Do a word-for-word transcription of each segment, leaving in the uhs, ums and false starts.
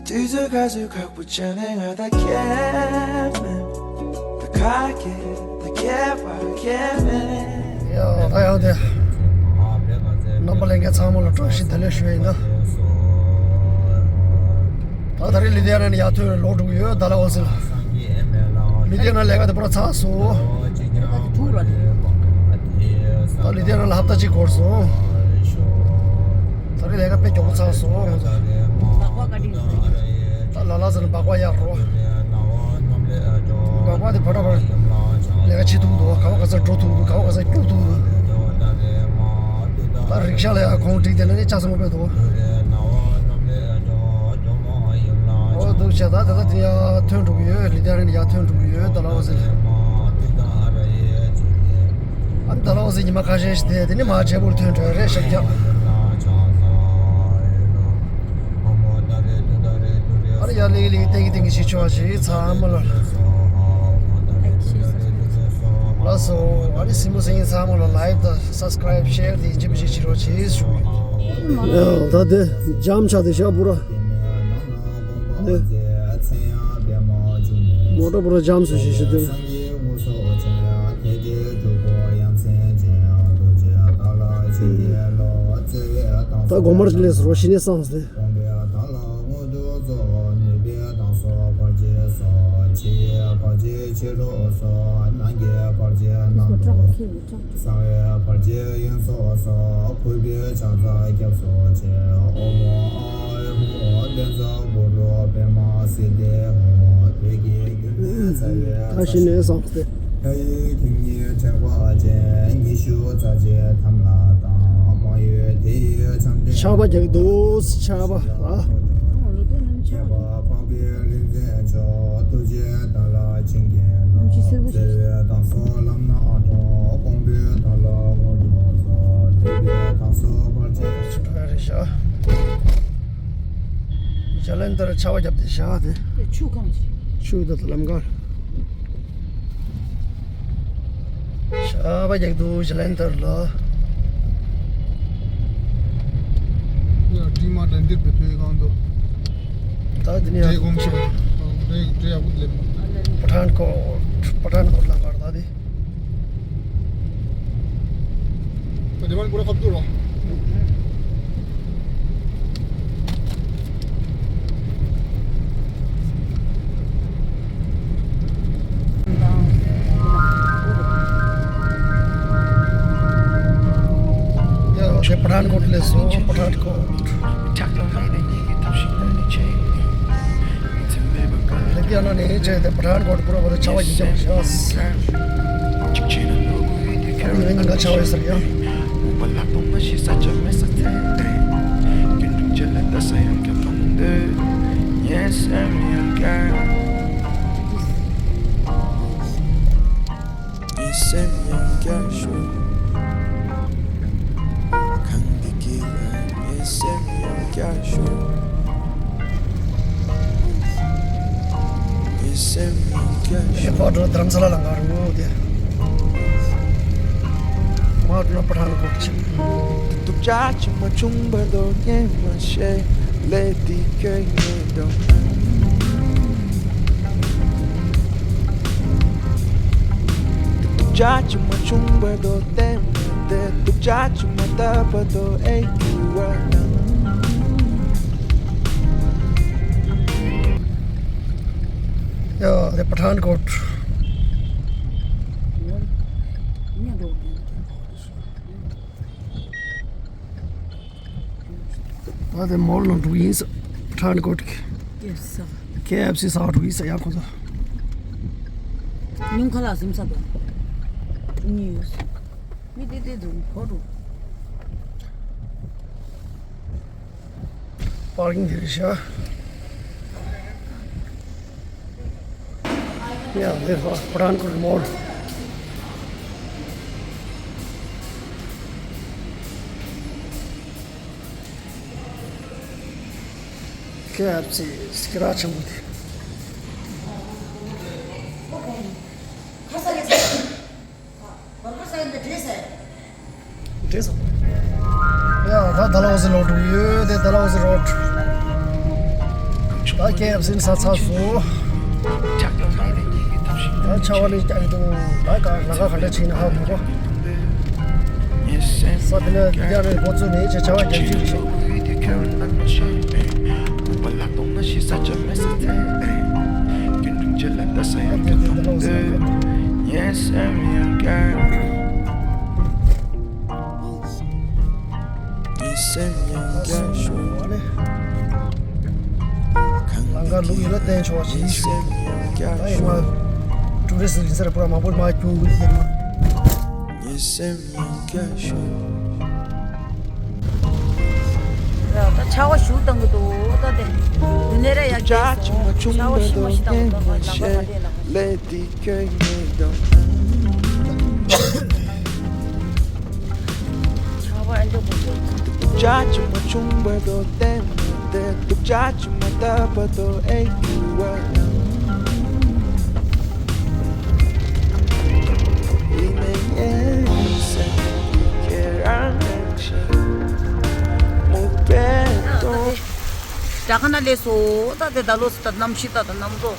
དུས་ཚོད་ག་ཚོད་ཁག་པོ་བྱས་ནས་ང་ད་ཁྱད་མེད། ད་ཁ་སྐད་ད་ཁྱད་པར་ཁྱད་མེད། ཡ་ད་ཡང་དེ། རྣམ་པ་ལྷན་རྒྱས་ཚང་མ་ལ་བཀྲ་ཤིས་བདེ་ལེགས་ཞུ་ཡ་ཡིན་ད། ད་ད་རེས་ལི་ཏི་ཡ་ན་ནས་ཡར་ཐོན་ལོག་འགྲོ་གི་ཡོད། ད་ལ་འོ་ཟེར། ལི་ཏི་ཡ་ན་ལས་ཀ་དེ་པར་ཚར་སོང་། ད་ལི་ཏི་ཡ་ན་ལ་ཧབ་ཏ་གཅིག་འགོར་སོང་། ད་རེས་ལས་ཀ་དཔེ་མགྱོགས་པོ་ཚར་སོང་ང་ཚོ། ད་ལ་ལ་ཟེར་ན་སྦག་སྦག་ཡར་འགྲོ། སྦག་སྦག་དེ་ཕར་ཕར་ལས་ཀ་བྱེད་ཐུབ་འདུག་ག་བ་ག་ས་འགྲོ་ཐུབ་འདུག་ག་བ་ག་ས་རྒྱུག་ཐུབ་འདུག་ད་རིག་ཤག་ལ་ཡང་གོང་བསྒྲིགས་དེ་ན་ནི་ལྕགས་ཟམ་པ་དཔེ་འདུག་ཨོ་འདུག་བྱས་ད་དེ་ལ་དེ་ཡར་ཐོན་འགྲོ་གི་ཡོད། ལི་ཏི་ཡ་ན་ནས་ཡར་ཐོན་འགྲོ་གི་ཡོད། ད་ལ་འོ་ཟེར། ཨ་ནི་ད་ལ་འོ་ཟེར་ཉི་མ་ཁ་ཤས་ཤིག་བསྡད་དེ་ནི་མར་བྱས་པོ་ལ་ཐོན་འགྲོ་ཡ་རེད་ཤག་རྒྱབ། ཨ་ནི་ཡར་ལེགས་ལེགས་ཏན་གི་ཏན་གི་ཞིག་ཆོག་ཞིག་ཚང་མ་ལ། ལགས་སོ། ཨ་ནི་སྲིན་མོ་སེང་གེ་ཚང་མ་ལ་ལའིག་དང་སབ་སི་ཀ་རའིབ་ཤེར་དེ་ཡིན་གཅིག་མིན་གཅིག་བྱེད་རོགས་བྱེད་ཞུ། ཡ་ད་དེ་འཇམ་ཆགས་དེ་ཤག་པུ་ར། དེ་མོ་ཊ་པུ་ར་འཇམ་སོང་ཞེས་ཞུ་དོན། ད་དགོང་མར་སླེབས་སོང་རོ་ཤི་ནས་སངས་ཏེ། ད་ཤི་ནས་སངས་ཏེ། ཆར་པ་རྒྱག་འདུག་ཆར་པ་ཨ། ཇ་ལན་དར་ཆར་པ་བརྒྱབ་སྟེ་བཞག་སྟེ། ཆུ་གང་ཆེ། ཆུ་དང་ལམ་ཁ། ཆར་པ་རྒྱག་འདུག་ཇ་ལན་དར་ལ། ཡ་དྲི་མ་དང་འདིར་བའི་བོད་གང་དུ། ད་འདི་ནི་ཡང་འདྲེ་གོང་ཆེ། འདྲེ་འདྲེ་ཡག་པོ་སླེབས་མ། Pathankot Pathankot ལ་བར་ད་དེ། ཡ་ཞེ་Pathankot སླེབས་སོང་། Pathankot། ལི་ཏི་ཡ་ན་ནས་བྱས་ཏེ་Pathankot པུ་ར་བར་ཆར་པ་ཡིན་ཀྱང་བཞག་ཨ་ནི་ཉིན་ག་ཆར་པ་ཡོད་ས་རེད་ཡ། ངའི་སེམས་ཡང་བསྐྱར་ཞུ། གངས་འདི་དཀྱིལ་ལ་ངའི་སེམས་ཡང་བསྐྱར་ཞུ། ངའི་སེམས་ཡང་བསྐྱར་ཞུ། ངས་ཕར་འགྲོ་དྷ་རམ་ས་ལ་ལ་ང་རུ་དེ། མར་འགྲོ་ན་Pathankot ཆེ། སྡུག་ཅག་ཅི་མ་བྱུང་བར་དོ་ངས་མ་ཤེས། ལས་འདི་ཁྱོད་ངའི་དོན། སྡུག་ཅག་ཅི་མ་བྱུང་བར་དོ་བསྟན་མ་དེ། སྡུག་ཅག་ཅི་མ་བཏབ་པར་དོ་ཨེ་གི་བ་དང་། ཡ་དེ་Pathankot། ད་དེ་མོལ་ནང་འགྲོ་གི་ཡིན་ས། Pathankot གི། ཀེ་ཨེཕ་སི་ཟ། ཀེ་ཨེཕ་སི་ཟ་འགྲོ་གི་ཡིན་ས་ཡ་ཁོ་ཚོ། ཉུང་ཁ་ལག་ཟིམ་ས་དང་། གཉིས་ཡོད་ས། མི་དེ་དེ་འདུག་གོ་འགྲོ། པར་ཀིང་དེ་རེད་ཤག་ཡ་འདིར་Pathankot མོལ། ཀེ་ཨེཕ་སི་སྐེ་རགས་ཆེན་པོ་དེ། འདྲེས་སོང་། ཡ་ད་ཌལ་ཧོ་སི་ལོག་འགྲོ་གི་ཡོད། དེ་ཌལ་ཧོ་སི་རོཌ། ཨ་ཀེ་ཨེཕ་སི་ནས་ཟ་ཚར་སོང་། ད་ཆར་པ་ནི་རྒྱག་གི་འདུག་ད་ག་ལ་ག་འདྲ་བྱས་ན་ཧ་གོ་གོ། ས་དེ་ནས་རྒྱག་རེད་འགོ་ཚུགས་ནས་ཆེ་ཆར་པ་རྒྱག་རྒྱུ་རེད། ལང་ཀ་ལུག་ཡོད་ན་བསྟན་ཆོག་ཅིག་ད་ཡིན་ན་ཀྲུ་རི་སི་ཡིན་ས་རེད། པུ་ར་མང་པོ་མ་སྐྱོང་གི་ཡིན་ན། ཡ་ད་ཆར་པ་ཞུ་བཏང་གི་འདུག་ད་དེ་དུས་ནས་ར་ཡ་རྒྱག་སོང་། ཆར་པ་ཞུ་མ་ཞུ་བཏང་གི་འདུག་ལང་ཀ་ག་འདྲས་ལ། ཆར་པ་ཨེ་འགྲོ་དགོས་འདུག་ད་ག་ན་ལས་སོ། ད་དེ་ད་ལོ་སི་ད་གནམ་གཤིས་ད་ད་གནམ་གྲོ་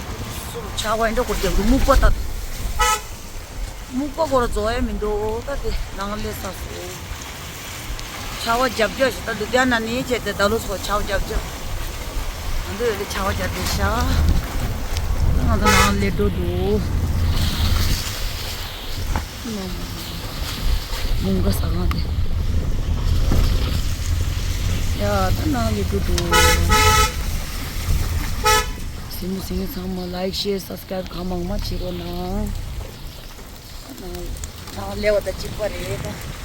སུ་ཆར་པ་ཨེ་འགྲོ་དགོས་འདུག་སྨུག་པ་ད། སྨུག་པ་སྐོར་རྫོགས་ཡ་མི་འདུག་ད་དེ་ནང་ལས་ས་སོ། ཆར་པ་རྒྱབ་རྒྱབ་ཞིག་ད་ལུ་དེ་ན་ནི་བྱས་ཏེ་ད་ལོ་སོ་ཆར་པ་རྒྱབ་རྒྱབ། ང་ཚོ་ཡོད་ལེ་ཆར་པ་རྒྱབ་རྒྱབ་ཤག་ང་ཚོ་ནང་ལས་འགྲོ་འདུག་མུང་ག་ས་གང་དེ། ཡ་ད་ནང་ལས་འགྲོ་འདུག་སེམས་སེམས་ཚང་མ་ལའིག་ཤེར་སབ་སི་ཀ་རབ་གང་མང་མང་བྱེད་རོགས་གནང་། ནང་ལས་བ་ད་གཅིག་པ་རེད་ད།